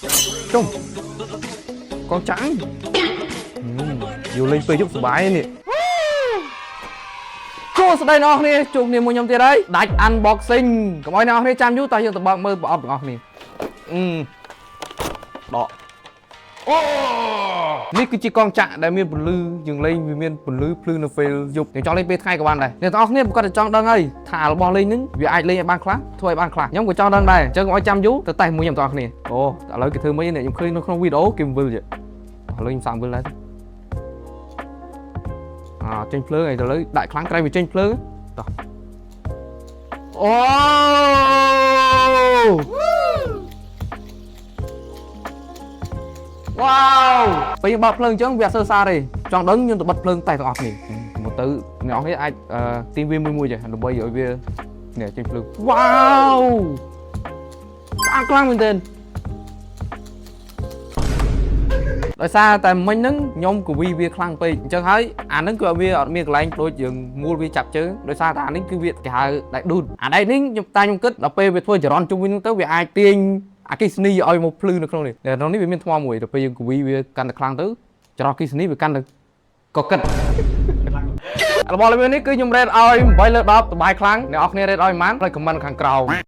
ជុំកងចាំងយូរលេងពេលយប់សប្បាយនេះសួស្តីអ្នកនរគ្នាជួបគ្នាមួយខ្ញុំទៀតហើយដាច់ unboxing កុំឲ្យអ្នកនរគ្នាចាំយូរតោះយើងទៅបើកមើលប្រអប់ទាំងអស់គ្នាអឺដកអូនេះគឺជាកងចាក់ដែលមានពន្លឺយើងលេងវាមានពន្លឺភ្លឺនៅពេលយប់យើងចង់លេងពេលថ្ងៃក៏បានដែរអ្នកទាំងអស់គ្នាប្រកាសតែចង់ដឹងហើយថារបស់លេងហ្នឹងវាអាចលេងឲ្យបានខ្លះធ្វើឲ្យបានខ្លះខ្ញុំក៏ចង់ដឹងដែរអញ្ចឹងកុំឲ្យចាំយូរទៅតេស្តមួយខ្ញុំទាំងអស់គ្នាអូឥឡូវគេធ្វើម៉េចនេះខ្ញុំឃើញនៅក្នុងវីដេអូគេវិលយឥឡូវខ្ញុំសាកវិលដែរអាចេញភ្លើងហើយទៅលើដាក់ខ្លាំងក្រែងវាចេញភ្លើងតោះអូ វ៉ាវពេលយើងបើកភ្លើងអញ្ចឹងវាអត់សូវសារទេចង់ដឹងខ្ញុំទៅបិទភ្លើងតែទាំងអស់គ្នាមកទៅអ្នកនរគ្នាអាចអឺទាញវាមួយមួយចេះដើម្បីឲ្យវានេះចេញភ្លើងវ៉ាវស្អាតខ្លាំងមែនទែនដោយសារតែមិញហ្នឹងខ្ញុំកវីវាខ្លាំងពេកអញ្ចឹងហើយអាហ្នឹងគឺវាអត់មានកន្លែងដូចយើងមូលវាចាប់ជើងដោយសារតែអានេះគឺវាគេហៅដែកឌូតអាដែកនេះខ្ញុំតែខ្ញុំគិតដល់ពេលវាធ្វើចរន្តជុំវិញហ្នឹងទៅវាអាចទាញអគ្គិសនីឲ្យមកភ្លឺនៅក្នុងនេះនៅក្នុងនេះវាមានថ្មមួយដល់ពេលយើងកវីវាកាន់តែខ្លាំងទៅចរន្តអគ្គិសនីវាកាន់តែកកិតរបស់លេងនេះគឺខ្ញុំ rate ឲ្យ8លើ10សប្បាយខ្លាំងអ្នកនរគ្នា rate ឲ្យប៉ុន្មានផ្លេច comment ខាងក្រោម។